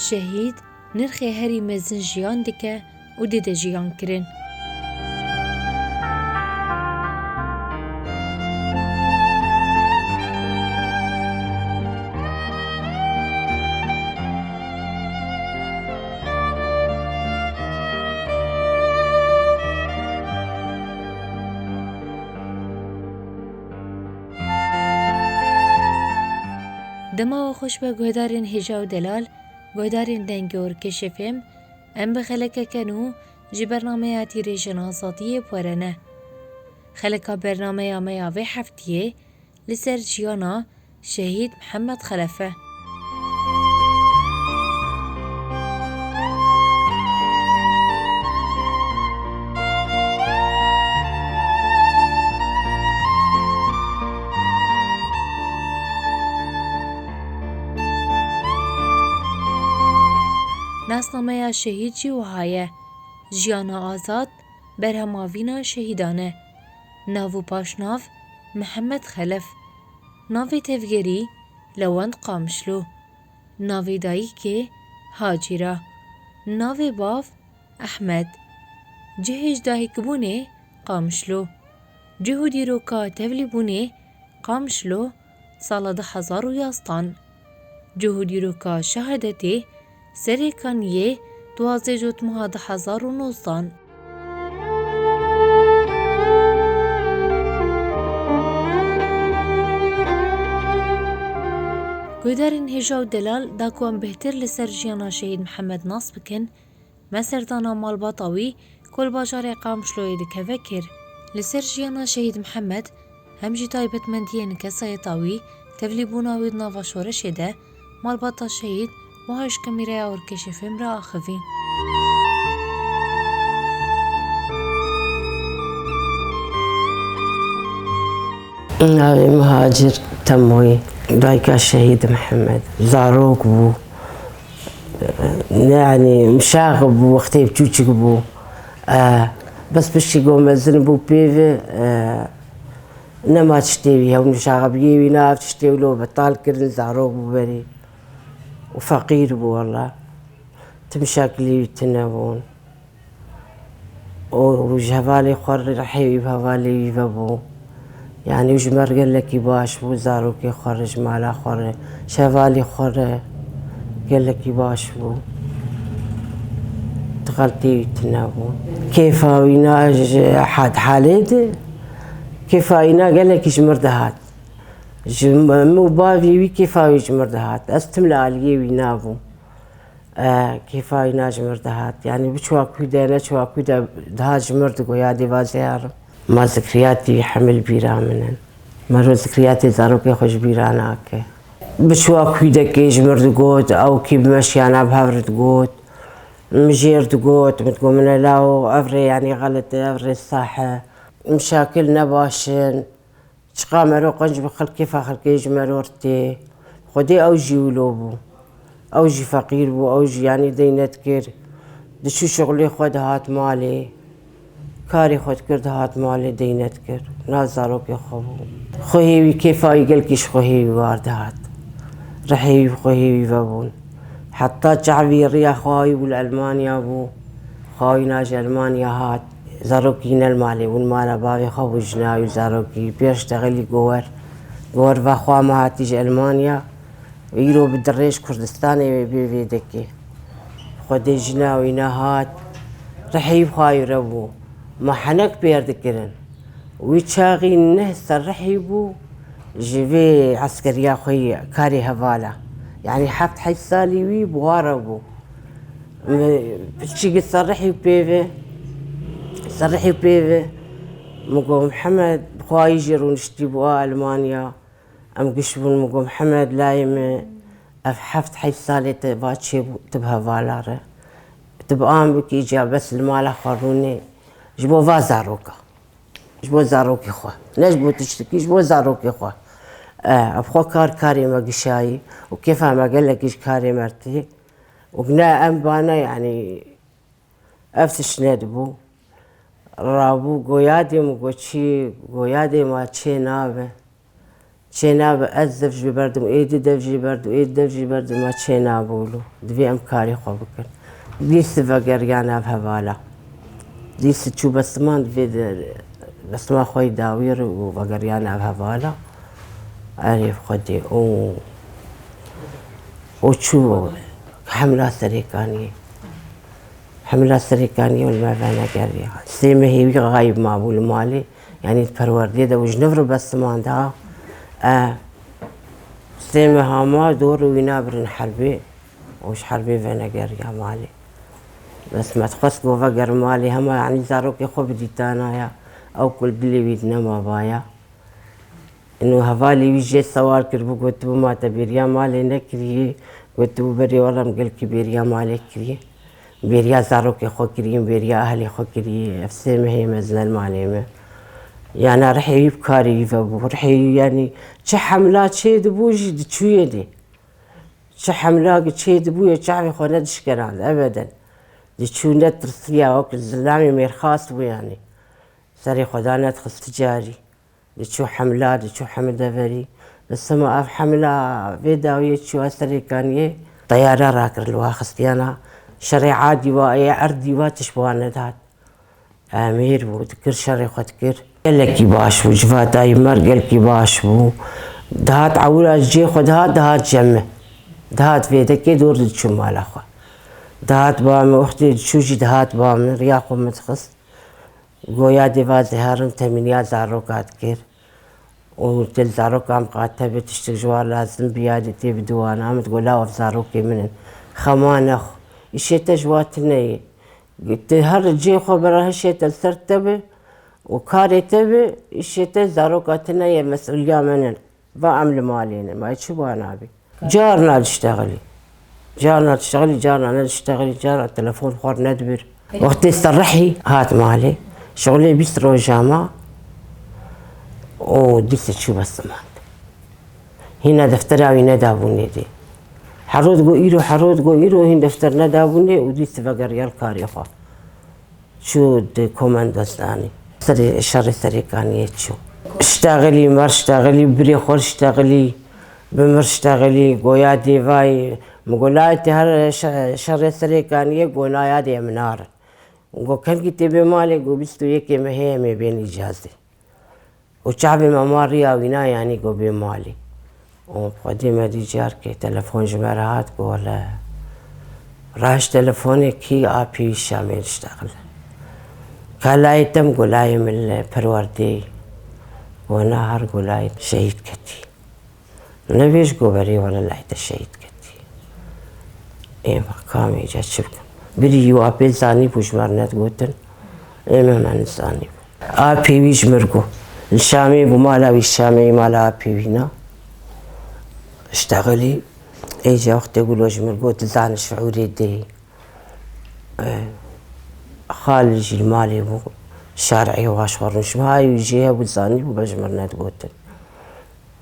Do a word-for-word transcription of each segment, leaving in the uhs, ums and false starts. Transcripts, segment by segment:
Şehîd nirxê herî mezin jiyan dike û dide jiyan kirin. Dema we xweş be guhdarên hêja û delal, guhdarên Dengê Orkê Şefêm, em bi xelekeke nû ji bernameya Tîrêjên Azadiyê bi we re ne. Xeleka bernameya me ya vê heftiyê li ser jiyana Şehîd Mihemed Xelef e. Nasnameya şehîd jî wiha ye: Jiyana azad, berhema vîna şehîdan e. Nav û paşnav: Mihemed Xelef. Navê tevgerî: Lewend Qamişlo. Navê dayikê: Hacîra. Navê bav: Ehmed. Cihê ji dahikbûnê: Qamişlo. Cih û dîroka tevlîbûnê: Qamişlo, sala du hezar û yazdan. Cih û dîroka şehadetê: serê kaniyê, duwazdeh Cotmeha du hezar û nozdan. Guhdarên hêja û delal, da ku em bêhtir li ser jiyana Şehîd Mihemed nas bikin, me serdana malbata wî ku li bajarê Qamişloyê dikeve kir. Li ser jiyana Şehîd Mihemed, hem jî taybetmendiyên kesayeta wî, tevlîbûna wî di nava şoreşê de, malbata şehîd wiha ji kamîreya Orkê Şefêm re axivî. Navê min Hacir Temoyî, dayika Şehîd Mihemed. Zarok bû. Ne, yanî mişax bû, wextê biçûçik bû. E, bes piştî ku mezin bû pê ve, e, nema tiştê wî hewn, mişaxebiyê wî nav tiştê wilo betal kirin, zarok bû berî. Û feqîr bû wela. Tim şeklî wî tune bûn. Û ji hevalê xwe re rihê wî bi hevalê wî ve bû. Yanî û ji me re gelekî baş bû, zarokê xwe re, ji mala xwe re, ji hevalê xwe re gelekî baş bû. Ti xeltê wî tune bû. Kêfa wî na ji had halê de, kêfa wî na gelekî ji mir dihat. Ji min û bavê wî kêfa wî ji mir dihat. Ez tim li aliyê wî nabûm. E, kêfa wî na ji mir dihat. Yanî biçwa kû de, neçwa kû de dihat ji mir digot, yadê vazê herim. Ma zikriyatî wî hemil bîra min in. Mero zikriyatê zarokê xwe ji bîra nake. Biçwa kû de kê ji mir digot, ew kî bi me şiyana bi hev re digot. Min jêr digot, min digot, min e lawo, ev rê yanî xelet e, ev rê sah e. Mişakil ne baş in. Çiqa mero qenc bi xelk, kêfa xelkê ji mero re tê. Xwedê ew jî wilo bû. Ew jî feqîr bû, ew jî yanî dey nedikir. Diçû şixulê xwe dihat malê. Karê xwe dikir dihat malê, dey nedikir. Na zarokê xwe bû. Xwehê wî, kêfa wî gelkî ji xwehê wî war dihat. Rihê wî bi xwehê wî ve bûn. Heta çavî riya xwe wî bû li Elmanya bû. Xwe wî na ji Elmanya hat. Zarokî ne li malê bûn, mala bavê xwe bû, jina wî, zarokî pêş dexilî gower. Gower va xwe me hatî ji Elmanya. Îro bi dirêj Kurdistanê wê bê vê dekê. Xwedê jina wî nehat. Rihê wî xwe wî re bû. Me henek pêr dikirin. Wî çaxî neh serrihî bû ji vê eskeriya xwe yê karê hevala. Yanî heft heyş salî wî bi wa re bû. Piçîkî serrihî pê ve, serrihî pê ve. Min got, Mihemed, xwayî jî rûniştî bû a Elmanya. Em giş bûn, min got, Mihemed, layê min, ev heft heyş salê te va çêbû, tu bi hevala re. Tu bi an bikî, îca bes li mala xwe rûnê. Ji bo va zaroka. Ji bo zarokê xwe. Ne ji bo tiştekî, ji bo zarokê xwe. E, ev xwe kar karê me gişayî û kêfa me gelekî ji karê me tê. Û ne em bane, yanî ev tişt nedibû. Rabû goyadê min got çi, goyadê ma çê nabe. Çênabe ez dev jî berdim, êdî dev jî berdim, êdî dev jî berdim, ma çênabû lo. Divê em karê xwe bikin. Dîsî vegeriya nav hevala. Dîsî çû besiman divê de, besima xwe yî dawî re û vegeriya nav hevala. Erê Xwedê û, û çû hemla Serêkaniyê. Hemla Serêkaniyê û li me venegeriya. Sê mehê wî xayib mabû li malê. Yanî di perwerdê de û ji niv re besiman da. E, sê meha ma dor û wî nabirin herbê. Û ji herbê venegeriya malê. Bes me dixwest ku vegerim malê hema, yanî zarokê xwe bidîtanaya. Ew ku li dilê wî di nemabaya. Ino hevalê wî jê sewal kiribû, gotibû, ma te bêriya malê nekiriye? Gotibû, berê wele em gelkî bêriya malê kiriye. Bêriya zarokê xwe kiriye, bêriya ehlê xwe kiriye. Ev sê mehê mezin e li malê me. Yana rihê wî bi karê wî vebû. Rihê wî, yanî çi hemla çêdibû jî diçûyê dê. Çi hemla ki çêdibûye çavê xwe nedişkenand, ebeden. Diçû netirsiya, wek zilamê mêrxas bû yanî. Serê xwe da nedixist ti carî. Diçû hemla, diçû heme deverî. Li sima ev hemla vê dawiyê çûya Serêkaniyê. Teyare rakir li wa xistiyana. Şerê adî wa, ê erdî wa tişt bi wan nedihat. Emîr bû, dikir şerê xwe dikir. Gelekî baş bû, civatayî mer gelkî baş bû. Dihat ewila ji cihê xwe dihat, dihat cem min. Dihat vêdekê dor diçû mala xwe. Dihat ba min, wextê diçû jî dihat ba min, riya xwe min dixist. Goya dê va ziherin temîniya zaroka dikir. Û til zaroka miqate bi tiştek ji wan lazim bi yadê tê bi diwana min, digo, law ev zarokê min in. Xema nexwe. Îşê te ji wa tune ye. Tu her cihê xwe bira hişê te li ser te bi û karê te bi, îşê te zaroka tune ye, mesûliya min in. Va em li malê ne, ma çi wana bî? Carna diştexilî. Carna diştexilî, carna nediştexilî, carna telefon xwar nedibir. Wextê serrihî hat malê, şixulê bîst roja ma û dîse çû besimand. Hîna deftera wî nedabû nêdî. Hero digo îro, hero digo îro, hîn defter nedabû nê û dîse vegeriya li karê xwe. Çû di komendostanê. Serê, şerê Serêkaniyê çû. Ştexilî, mer ştexilî, birê xwe ştexilî, bi mir ştexilî, goya dêvayê. Min go, layê te her şe-, şerê Serêkaniyê, go, naya dê min narin. Go, kengî tê bê malê? Go, bîst û yekê mehê em ê bên îcazê. Û çavê me ma riya wî na, yanî go bê malê. Û xwedê me dî carkê telefon ji me re hat, go wele raş telefonê kî a pî Şamê diştexile. Ka layê te? Go layê min li perwerdeyê. Go na her go layê şehîd ketî. Nebêj go berê wele layê te şehîd ketî. Ê me kamê ca çi bikim? Birî wî apê zanîbû ji me re nedigotin. Ê me me nizanîbû. Apê wî ji mir got. Li Şamê bû, mala wî Şamê, mala apê wî na. Ştexilî. Ê ca wextê gulo ji mir got, dizane şiûrê dê. Ê, xalê jî li malê bû. Şarê waş xwe rûnişt. Hay wî jê hebû, zanîbû be ji mir nedigotin.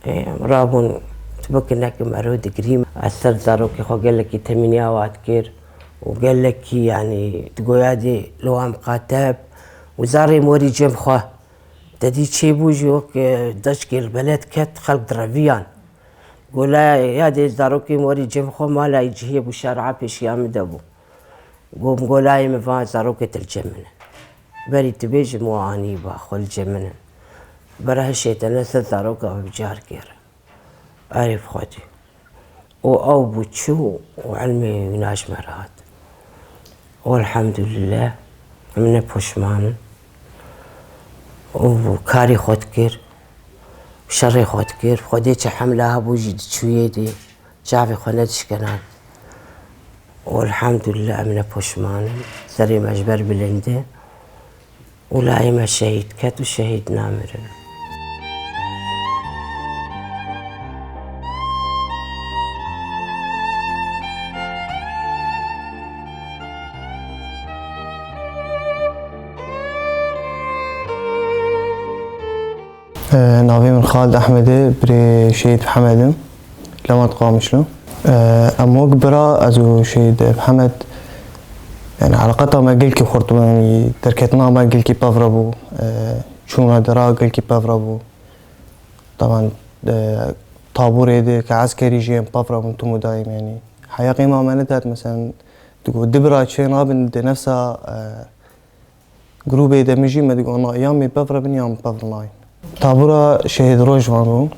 Ê, em rabûn, tu bikin nekin, mero digirîm. Ez ser zarokê xwe gelekî temîniya wa dikir û gelekî, yanî, digoya dê li wan miqate heb û zarê morî cem xwe. Te dî çêbû jî wek, e, deşkê li beled ket, xelk direviyan. Go layê yadê zarokê morî cem xwe, mala wî cihê bû şar a pêşiya min de bû. Go, go layê min va zarokê te li cem min in. Berî tu bêjim wa anî ba xwe li cem min in. Bera hişê te ne ser zaroka bi car kêre. Erê bi Xwedê. Û ew bû çû û ilmê wîna ji me re hat. Û elhamdulillah, em ne poşman in. Û karê xwe dikir, şerê xwe dikir. Xwedê çi hemla hebû jî diçûyê dê. Çavê xwe nedişkenand. Û elhamdulillah em ne poşman in. Serê me ji ber bilind e. Û layê me şehîd ket û şehîd namirin. Ee, navê min Xalid Ehmed e, birê Şehîd Mihemed im. Lewent Qamişlo. Ee, em wek bira, ez û Şehîd Mihemed, yani, eleqeta me gelkî xurt bû, yani, derketina me gelkî pevre bû. Ee, çûna dera gelkî pevre bû. Taban, Di taborê de ke eskerî jî em pevra bûn tim û daîm, yanî heya qîma me nedet, meselen, digo di bira çê nabin di nefsa, e, grûbê de min jî me digo na, ya me pevre bin ya me pevre nayên. Tabora Şehîd Rojvan bû,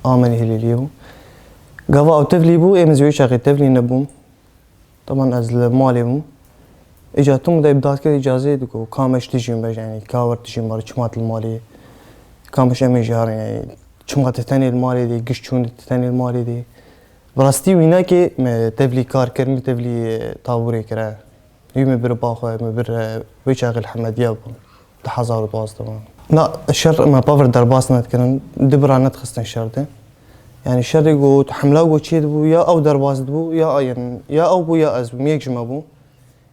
a min Hêlîliyê bû. Gava ew tevlî bû, ê min zî wê çaxê tevlî nebûm. Teban ez li malê bûm. Îca tim û daîm bi dadkirê îcazê digo, ka me ji tijî bej, yanî ka wer tijî mar, çima tu li malê, ka me ji em ê jî herin, yanî çima tu tenê li malê dî, giş çûn tu tenê li malê dî. Bi rastî wînakê me tevlî kar kir, me tevlî, e, taborê kire. Wî me bir ba xwe, me bir, e, wê çaxê li Hemediya bûn. Du hezar û duwazdeh. Na, şer me pevir derbas nedikirin, du bira nedixistin şer de. Yanî şerê ku hemla ku çê dibû, ya ew derbas dibû, ya, ya, ya ew bû, ya ez bûm, yek ji me bû.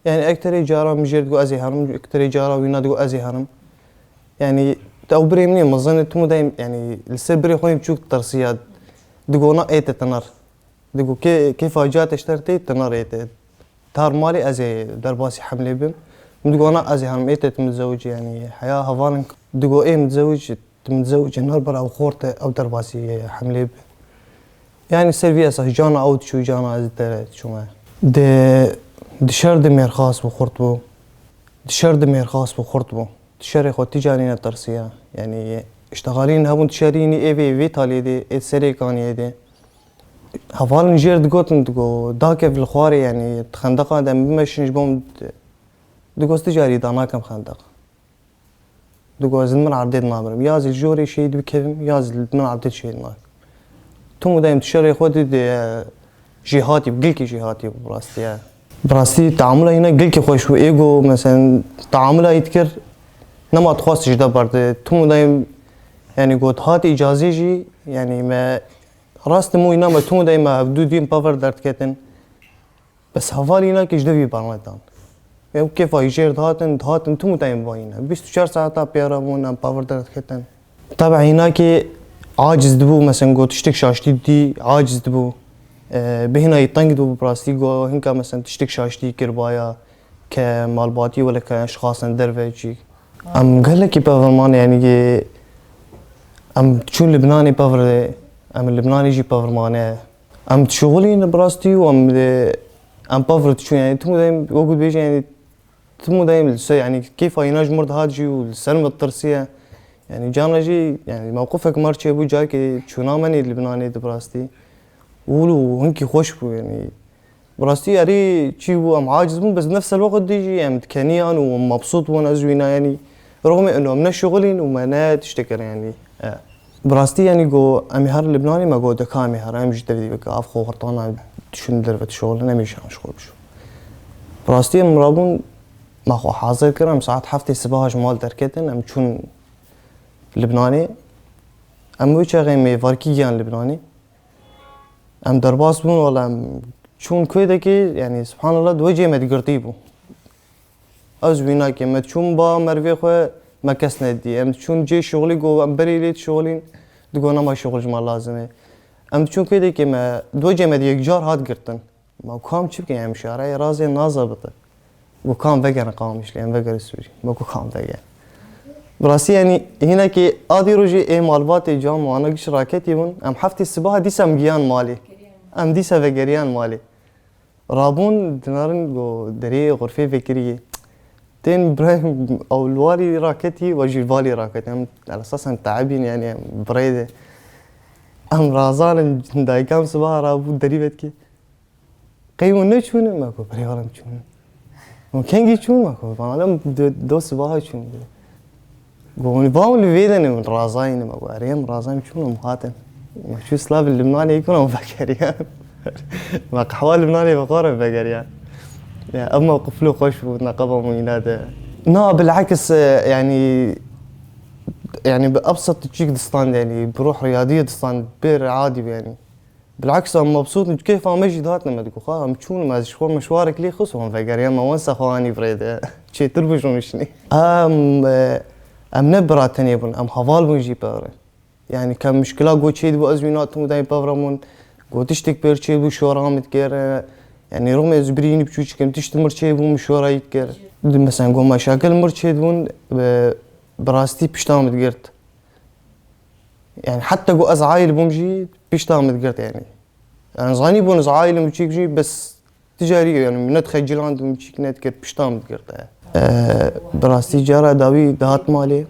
Yanî ekterê cara min jê digo ez ê herim, ekterê cara wîna digo ez ê herim. Yanî ew birê min ê mezin e, tim û daîm, yanî li ser birê xwe yê biçûk tirsiya. Digo na ê te tinar. Digo kê-, kêfa ca te ji te re tê, tinar ê te. Tar malê ez ê derbasî hemlê bim. Min digo na ez ê herim ê te tu min zewicî, yanî heya hevalin digo ê min zewicî, tu min zewicî nar bera ew xorte ew derbasî hemlê bi. Yanî ser vî esas cana ew diçû, cana ez te diçûme. Di, di şer di mêrxas bû xurt bû. Di şer di mêrxas bû xurt bû. Di şerê xwe ti carî netirsiya. Yanî îştexalîn hebûn, ti şerînî ê vê, vê talê de, ê serê kaniyê de. Hevalin jêr digotin, digo, dakev li xwarê, yanî xendeqa de em bimeşin ji bo min, digo, ti carî da nakem xendeq. Digo, ez li min erdê de namirim. Ya zî li jorê şehîd bikevim, ya zî li min erdê de şehîd nakim. Tim û daîm tu şerê xwe didê, e, jêhatî, gilkî jêhatî bi rastî ye. Bi rastî teamula hîna gilkî xweş bû. Ê go, meselen, teamula yî dikir, nema dixwest ji de berde. Tim û daîm, yanî got, hat îcazê jî, yanî me rast im û hîna me tim û daîm me hevdû dîn paver derdiketin. Bes hevalî nakê ji devî bernedan. Ew kêfa jêr dihatin, dihatin tim û daîm vayîne. Bîst û çar saeta pêra bûn, em paver derdiketin. Tabi hînakê aciz dibû, mesen got tiştek şaştî dî aciz dibû. E, bêhna yî teng dibû, bi rastî go hinka mesen tiştek şaştî kirbaya ke malbatî wele ke şixasen derve çî. Em gelekî pevirman, yanî em çûn Libnanê pevire, em Libnanê jî pevirmane. Em dişuxulîn bi rastî û em, e, em pevir diçûn, yanî tim û daîm wek dibêjin, yanî tim û daîm li ser, yanî kêfa hîna ji mir dihat jî û li ser min ditirsiye. Yanî cana jî, yanî mewqifek mar çêbû, carkê çûna me nê Libnanê de bi rastî. Û hinkî xweş bû, yanî bi rastî erê çî bû, em aciz bûn, bes nefsel wextî jî em dikeniyan û em mebsût bûn, ez wîna, yanî rixmê ino em ne şixulîn û me ne tiştek kirin, yanî. E, bi rastî, yanî go em ê herin Libnanê, me go deka em ê herin, em ji devî veke av xwe xurtana, dişûn derve dişuxulin, em ê jî herin ji xwe bişûn. Bi rastî em rabûn, me xwe hazir kir, em saet heftê sibaha ji mal derketin, em çûn Libnanê. Em wê çaxê em ê varkî giyan Libnanê. Em derbas bûn, wala em çûn kuêdekê, yanî subhanallah, di wê cê me digirtî bû. Ez wî nakêm, me çûn ba mervê xwe, me kes nedî. Em çûn cê şixulî, got em berê lê dişixulîn, digot nema şixul ji me lazim e. Em çûn kuêdekê, me di wê cê me di yekcar hat girtin. Ma ku em çi bikin, em şareyê razê nazebite. Got ka em vegerin Qamişlê, em vegerin Sûrî. Ma got ka em vegerin. Bi rastî, yanî, hinekî a dî rojê ê malbatê cam wana giş raketî bûn. Em heftê sibaha dîsa em giyan malê. Em dîsa vegeriyan malê. Rabûn dinarin go derê xurfê vekirî. Tên birayê ew li walî raketî, we jî li valî raketî. Em, el esas em teibîn, yanî, em birayê de. Em razan in, dayikam sibaha rabû derî vetkî. Qey hûn neçûne? Me got, "Birê, wala em çûne." "Hûn kengî çûn?" Me got, "Wala em do, do sibaha çûn." Got, "Hûn va hûn li vê de ne, hûn razayî ne?" Me got, "Erê, em razayî, em çûn, em hatin." Me çû silavê Libnanê kir, em vegeriyan. Me qehwa Libnanê bi xwe re vegeriyan. Ya, ev mewqif li xweş bû, neqeba mîna de. Na, bil'eks, e, yanî, yanî bi ebsat çîk distand, yanî bi ruh riyadiyê distand, bêr adî bû, yanî. Bil'eks em mebsût in, kêfa me jî dihatine me digot, "Xa, em çûn, me ji xwe mişwarek lê xist, wan vegeriyan, me wan sexwanî bi rê de. Çêtir bû ji mişnî." Em, e, em ne bira tenê bûn, em heval bûn jî pevre. Yanî ke mişkila got çêdibû, ez wî natim û dayê pevre bûn. Got tiştek pêr çêdibû, şora min dikir. Yanî rûmê ez birînî biçûçik im, tişt mir çêbû, min şora yî dikir. Di, mesela, got meşakil mir çêdibûn, bi, bi rastî pişta min digirt. Yani heta ku ez aîl bûm jî pişta min digirt yani. Yani zanîbûn ez aîl im û çîk jî bes ti carî yani min nedixeciland û çîk nedikir pişta min digirt e. E, bi rastî cara dawî dihat malê.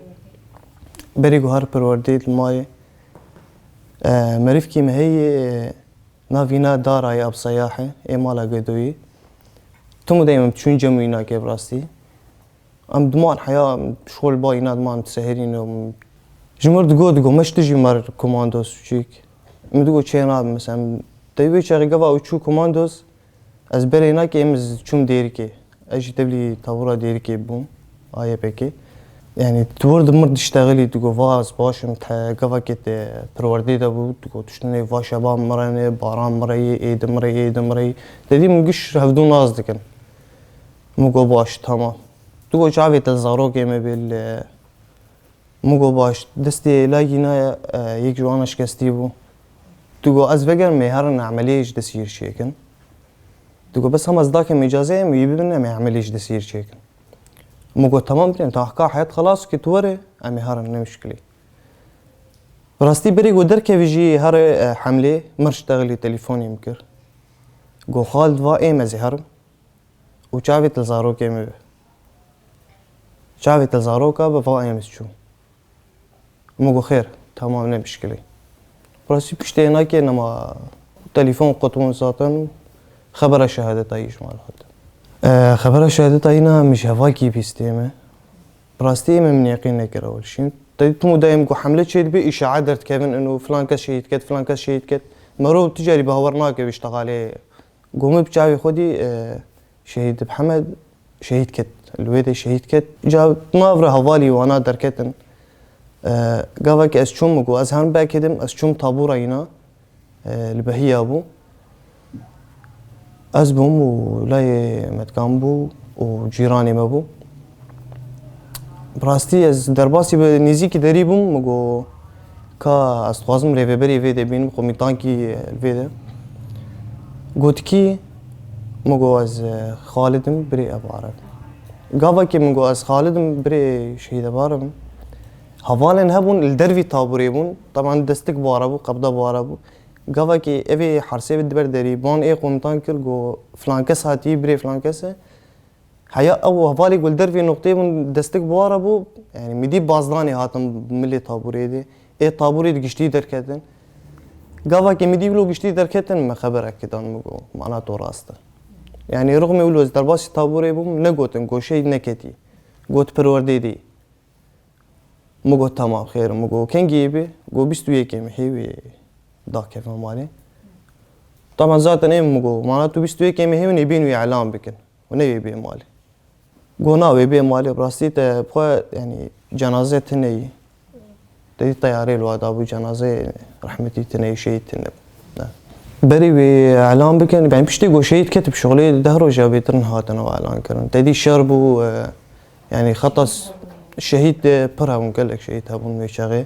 Berê ku her perwerdê li malê. E, merivkî me heye, e, navîna Darayê Abseyahê, ê mala Gedoyî. Tim û deyim em çûn cem wî nake bi rastî. Em diman heya şol ba îna diman seherîn û ji mir digot, digot, "Me ji tu jî mer komandos çîk." Min digot, "Çê nabim, mesela, em." Te wê çaxê gava û çû komandos, ez berê nake, em ez çûm Dêrikê. Ez jî tevlî tabûra Dêrikê bûm, A Y P K. Yani, tu wir di mir diştexilî, digot, "Va, ez baş im, te gavakê te perwerdê de bû." Digot, "Tiştine va şeba mirene, baran mireyê, êdi mireyê, êdi mireyê." Te dî min giş hevdû nas dikin. Min got, "Baş, tamam." Digot, "Çavê te zarokê me bê li." Min got, "Baş." Destê layî naya, e, yek ji wan şikestî bû. Digot, "Ez vegerim, em ê herin emeliyê ji destî yê çêkin." Digot, "Bes hema ez dakem îcazeyê, em wî bibin, em ê emeliyê ji destî yê çêkin." Min got, "Tamam, birê, tahka heyet xelas ke tu were, em ê herin, ne muşkilî." Bi rastî berê ku derkevî jî here, e, hemlê, mir ji texilî telîfonê min kir. Got, "Xalid, va êm ez ê herim." Û çavê te zarokê min be. Çavê te zaroka be, va em ez çûm. Min got, "Xêr, tamam, ne muşkilî." Rastî piştê nake nema telefon qutbûn zaten û xebera şehadetayî ji me re hatin. E, xebera şehadetayî na min ji hevakî bîstê me. Rastî em min yaqîn nekir ewil şîn. Te tim û dayim ku hemle çê dibe, îşaet derdikevin û filan kes şehîd ket, filan kes şehîd ket. Merov tu carî bawer nake vê ştexalê. Got, min bi çavê xwe dî, e, Şehîd Mihemed şehîd ket. Li wê de şehîd ket. Ca nav re hevalî wana derketin. E, gavek ez çûm, min got, ez herim bekedim, ez çûm tabûra îna, e, li Behiya bû. Ez bûm û layê me dikan bû û cîranê me bû. Bi rastî ez derbasî bi nêzîkî derî bûm, min got, "Ka ez dixwazim rêveberê vê de bînim, komîtankî li vê de." Got, "Kî?" Min got, "Ez, e, Xalid im, birê Ebarib." Gavekê min got, "Ez Xalid im, birê Şehîd Ebarib im." Hevalên hebûn, li dervî tabûrê bûn. Teban destik bi wara bû, qebda bi wara bû. Gavekê evê hersê bi diber derî, ban ê komutan kir, got, "Filan kes hatî, birê filan kes e." Heya ew hevalê ku li dervê noqteyê bûn destik bi wara bû, yani min dî bazdanê hatin milê tabûrê de. Ê tabûrê di giştî derketin. Gavakê min dî wilo giştî derketin, me xeberekê dan, min got, "Mana to rast e." Yani rixmê wilo ez derbasî tabûrê bûm, negotin, got, "Şehîd neketî." Got, "Perwerdê dî." Min got, "Tamam, xêr." Min got, "Kengî yê bê?" Got, "Bîst û yekê mehê wê dakeve malê." Taban zaten ê min got, "Mana tu bîst û yekê mehê wê nê bên wî elan bikin. Û ne wê bê malê." Got, "Na, wê bê malê." Bi rastî te bi xwe, yani, cenaze tune yî. Te dî teyarê li wa dabû, cenaze rehmetî tune yî, şehîd tune bû. Ne. Berî wê elan bikin. Yani piştî ku şehîd ket bi şixulê deh roja bêtir nehatine elan kirin. Te dî şer bû, e, yani xeta s-, şehîd, e, pir hebûn, gelek şehîd hebûn wê çaxê.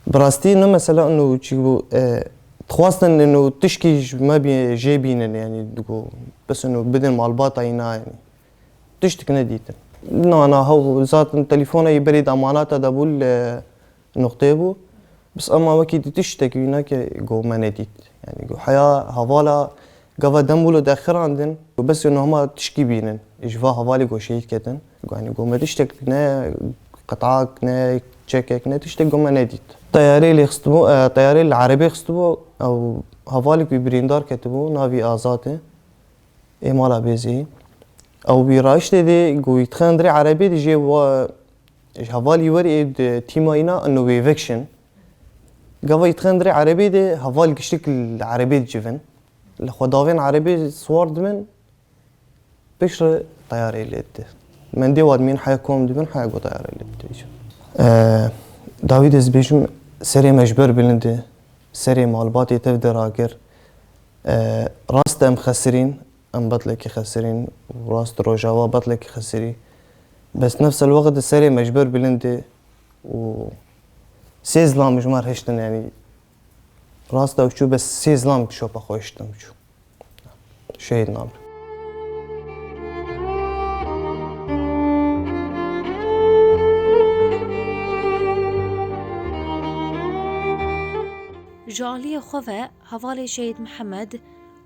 Bi rastî ne mesela ino çi bû, e, dixwastin ino tişkî ji me bî-, jê bînin, yani digo bes ino bidin malbata îna, yani tiştik nedîtin. Na, na, hew zaten telefona yî berê de emanata de bû li noqtê bû. Bes ema wekî dî tiştek wî nake, go me nedît. Yani go heya hevala gava dem bûlo de xirandin. Go bes ino hema tişkî bînin. Ji va hevalî go şehîd ketin. Go yani go me tiştek ne qetak, ne çekek, ne tiştek go me nedît. Teyarê lê xistibû, e, teyarê li erebê xistibû. Ew hevalî ku birîndar ketibû, navî Azad e. Ê mala Bêzî. Ew wî rayiştê dê, go wî dixin dirê erebê dî jê wa, ji hevalî werê ê di tîma îna ino wê vekşin. Gava yî dixin dirê erebê dê, heval giştik li erebê dicivin. Li xwe davên erebê siwar dibin, pêş re teyarê lê dide. Mendê wa dimîn heya kom dibin, heya go teyarê lê dide. Ee, dawî de ez bêjim, serê me ji ber bilind e, serê malbatê tev de rakir. Ee, rast em xesirîn, em betlekî xesirîn, rast Rojava betlekî xesirî. Bes nefsel wext de serê me ji ber bilind e û sê zilam ji me re hiştin, yani rast ew çû, bes sê zilam şopa xwe hiştin çû. Şehîd nabin. Ji aliyê xwe ve hevalê Şehîd Mihemed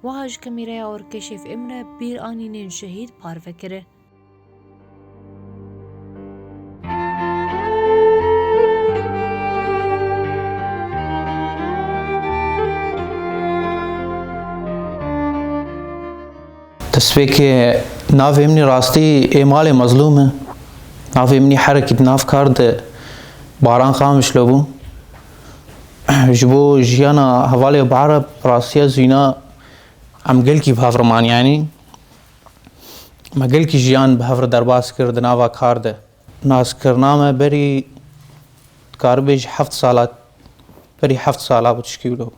wiha ji kamîreya Orkê Şêf Îmre bîranînên şehîd parve kir. Destpêkê navê min î rastî ê malê Mezlûm e. Navê min î herekî di nav kar de Baran Qamişlo bû. Ji bo jiyana hevalê Biareb, rastî ez wîna em gelkî bi hev re man, yanî me gelkî jiyan bi hev re derbas kir di nava kar de. Naskirina me berî, dikaribê ji heft sala, berî heft sala bû tişkî wilo.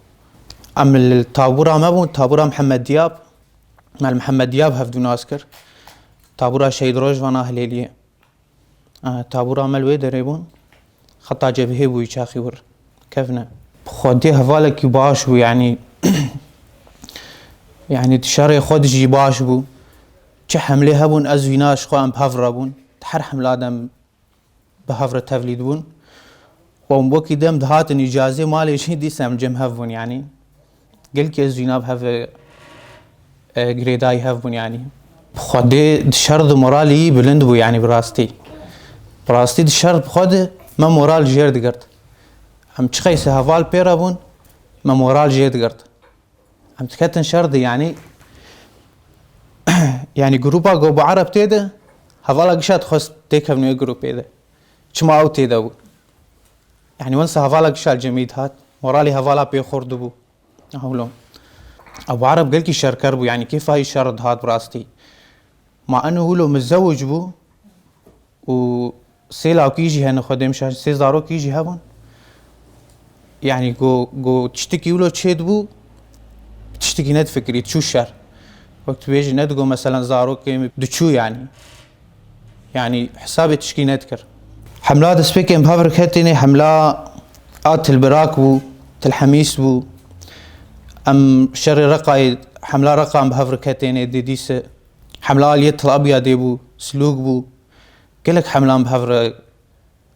Em li tabûra me bûn, tabûra Mihemed Diyab. Me li Mihemed Diyab hevdû nas kir. Tabûra Şehîd Rojvana Hilêliyê. E, tabûra me li wê derê bûn. Xeta cebhê bûyî çaxî wir. Kevne. Bi Xwedê hevalekî baş bû, yanî, yanî di şerê xwe de jî baş bû. Çi hemlê hebûn, ez wîna ji xwe em bi hev re bûn. Di her hemla de em bi hev re tevlî dibûn. Û em wekî dem dihatin îcazê malê jî dîsa em cem hev bûn, yanî gelkî ez wîna bi hev, e, girêdayî hev bûn, yanî. Bi Xwedê di şer de moralî wî bilind bû, yanî bi rastî. Bi rastî di şer bi xwe de me moral jêr digirt. Em çiqeyse heval pê re bûn, me moral jê digirt. Em diketin şer de, yanî, yanî grûpa ku Biareb tê de, hevala gişa dixwest têkevin wê grûpê de. Çima ew tê de bû? Yanî, wensa hevala gişa li cemî dihat, moralê hevala pê xurt dibû. Hewlo. Ew Biareb gelkî şerker bû, yanî, kêfa wî şer dihat bi rastî. Ma eno wilo mizewc bû û sê lawkî jî hene, Xwedê min şahid, sê zarokî jî hebûn. Yanî ku, ku tiştekî wilo çêdibû, tiştekî nedifikirî, diçû şer. Wek tu bêjî, nedigo, meselen, zarokê min diçû, yanî. Yanî hesabê tişkî nedikir. Hemla destpêkê em bi hev re ketênê, hemla a Til Birak bû, Til Hemîs bû. Em şerê Reqayê, hemla Reqa em bi hev re ketênê, dê dîse. Hemla aliyê Til Abyadê bû, Silûk bû. Gelek hemlan bi hev re,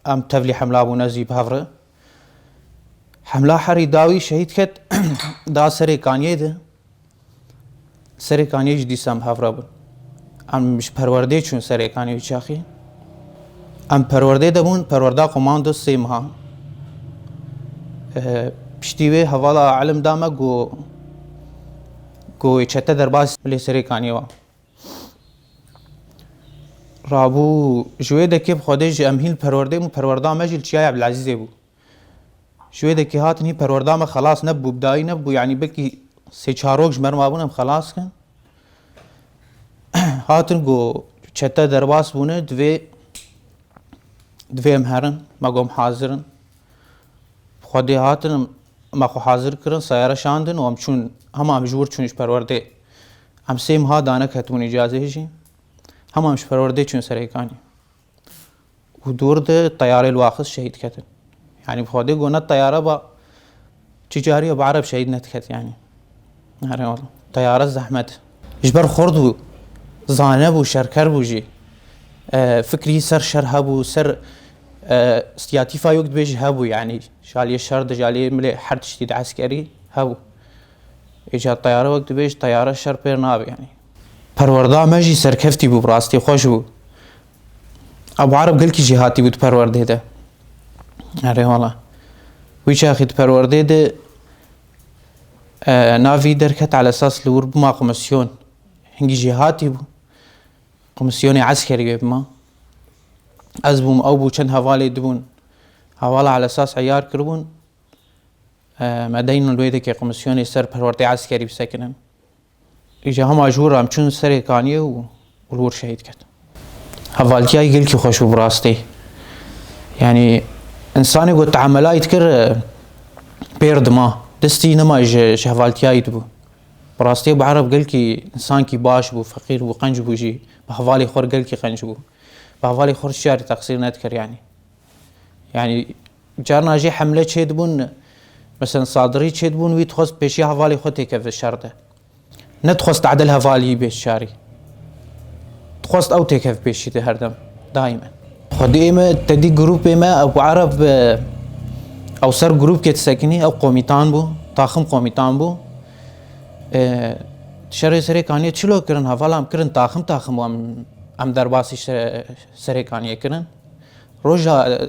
em tevlî hemla bûn, ez jî bi hev re. Hemla herî dawî şehîd ket, da Serê Kaniyê de. Serê Kaniyê jî dîsa em bi hev re bûn. Em ji perwerdê çûn Serê Kaniyê çaxî. Em perwerdê de bûn, perwerda komando sê meha. Eh, piştî wê hevala elim da me ku, ku çete derbas milê Serê Kaniyê wa. Rabû ji wê dekê bi Xwedê jî em hîn perwerdê bûn, perwerda me jî li Çiyayê Ebdilezîzê bû. Ji wê dekê hatin hîn perwerda me xelas nebû, bi dayî nebû, yanî belkî sê çar rok ji me re mabûn em xelas kin. Hatin ku çete derbas bûne, divê, divê em herin, me got em hazir in. Xwedê hatin, me xwe hazir kirin, seyare şandin û em çûn, hema em ji wir çûn ji perwerdê. Em sê meha dane ketibûn îcazê jî. Hema em ji perwerdê çûn Serê Kaniyê. Û dûr de teyarê li wa xist şehîd ketin. Yanî bi Xwedê got ne teyare ba, çi carî Biareb şehîd nediket yanî. Erê wala. Teyare zehmet. Ji ber xurt bû, zane bû, şerker bû jî. E, fikrî ser şer hebû, ser, e, stiyatîfa yok dibêjî hebû yanî. Ji aliyê şer de, ji aliyê milê her tiştî de eskerî hebû. Îca teyare wek dibêj, teyare şer pêr nabe yanî. Perwerda me jî serkeftî bû, bi rastî xweş bû. Ebu Ereb gelkî jêhatî bû di perwerdê de. Erê wala. Wî çaxî di perwerdê de, e, navî derket, alesas li wir bima komisyon. Hingî jêhatî bû. Komisyonê eskerî wê bima. Ez bûm, ew bû, çend hevalê dibûn. Hevala alesas eyar kiribûn. E, me deynin wê dekê komisyonê ser perwerdê eskerî bisekinin. Îca hema ji wir re em çûn Serê Kaniyê û, û li wir şehîd ket. Hevaltiyayî gelkî xweş bû bi rastî. Yanî, insanê ku tehemelayî dikir, e, pêr dima. Destî nema ji, ji hevaltiyayî dibû. Bi rastî Ebu Ereb gelkî insankî baş bû, feqîr bû, qenc bû jî. Bi hevalê xwe re gelkî qenc bû. Bi hevalê xwe re çi carî teqsîr nedikir yanî. Yanî, carna jê hemle çêdibûn, mesela sadirî çêdibûn, wî dixwest pêşiya hevalê xwe têkeve şer de. Nedixwest edil hevalî bê şarî. Dixwest ew têkev pêşî de herdem, daîmen. Xwedî ê me, tedî grûpê me, Ebu Ereb, e, ew ser grûpkê disekinî, ew komîtan bû. Taxim komîtan bû. E, şerê Serêkaniyê çilo kirin, hevala em kirin taxim taxim û em, em derbasî şe-, Serêkaniyê kirin. Roja,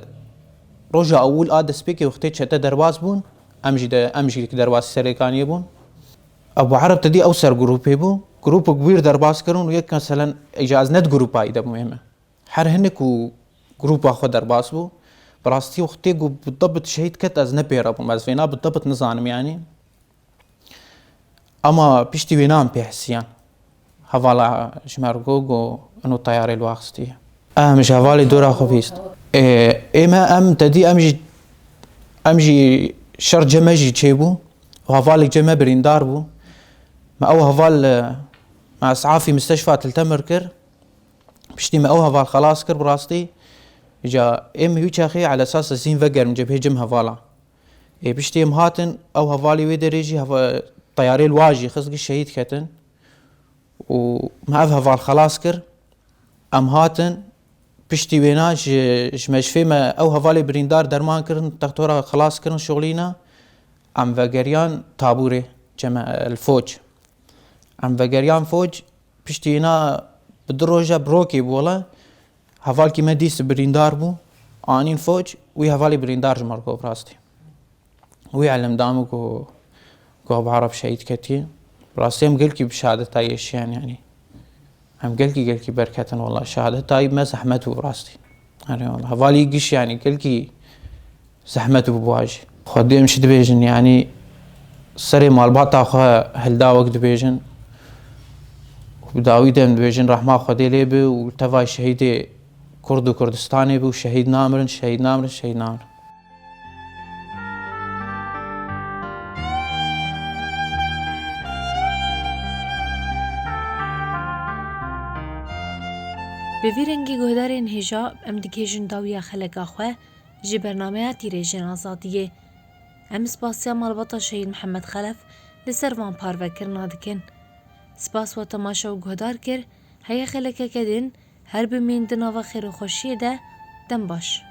roja ewil a destpêkê wextê çete derbas bûn, em jî de, em jî derbasî Serêkaniyê bûn. Ebu Ereb te dî ew ser grûpê bû. Grûpek wîr derbas kirin û yek meselen îca ez ne di grûpayî de bûm ême. Her hinek û grûpa xwe derbas bû. Bi rastî wextê ku bi debit şehîd ket ez ne pê re bûm. Ez vêna bi debit nizanim yanî. Ama piştî wêna em pê hisiyan. Hevala ji me re got, got, ino teyarê li we xistiye. Em ji hevalê dora xwe bîst. Ê, ê me em te dî em jî, em jî şer cem me jî çêbû. Û hevalek cem me birîndar bû. Me ew heval, e, me esafî misteşfa Til Temir kir. Piştî me ew heval xelas kir bi rastî. Îca ê min wî çaxê elesas ez hîn vegerim cebhê cem hevala. Ê piştî em hatin, ew hevalê wê derê jî heva-, teyarê li wa jî xist, gişt şehîd ketin. Û me ev heval xelas kir. Em hatin, piştî wêna ji, ji meşfê me ew hevalê birîndar derman kirin, textora xelas kirin şolîna. Em vegeriyan tabûrê, ceme, li foc. Em vegeriyan foc, piştî wêna bi du roja bi rokê bû wele. Hevalkî me dîs birîndar bû, anîn foc, wî hevalê birîndar ji me re got bi rastî. Wî elim da min ku, ku Abu Arab şehîd ketiye. Bi rastî em gelkî bi şehadeta yê şiyan yanî. Em gelkî, gelkî berketin wela. Şehadeta me zehmet bû bi rastî. Erê wela. Hevalî giş yanî gelkî zehmet bû bi wa jî. Xwedê em jî dibêjin yanî serê malbata xwe hilda wek dibêjin. Û bi dawî de em dibêjin rehma Xwedê lê bi û teva şehîdê Kurd û Kurdistanê bi û şehîd namirin, şehîd namirin, şehîd namirin. Bi vî rengî guhdarên hêja em digihêjin dawiya xeleka xwe ji bernameya Tîrêjên Azadiyê. Em spasiya malbata Şehîd Mihemed Xelef li ser van parvekirina dikin. Spas we temaşe û guhdar kir, heye xelekeke din her bimîn di nava xêr û xweşiyê de, dem baş.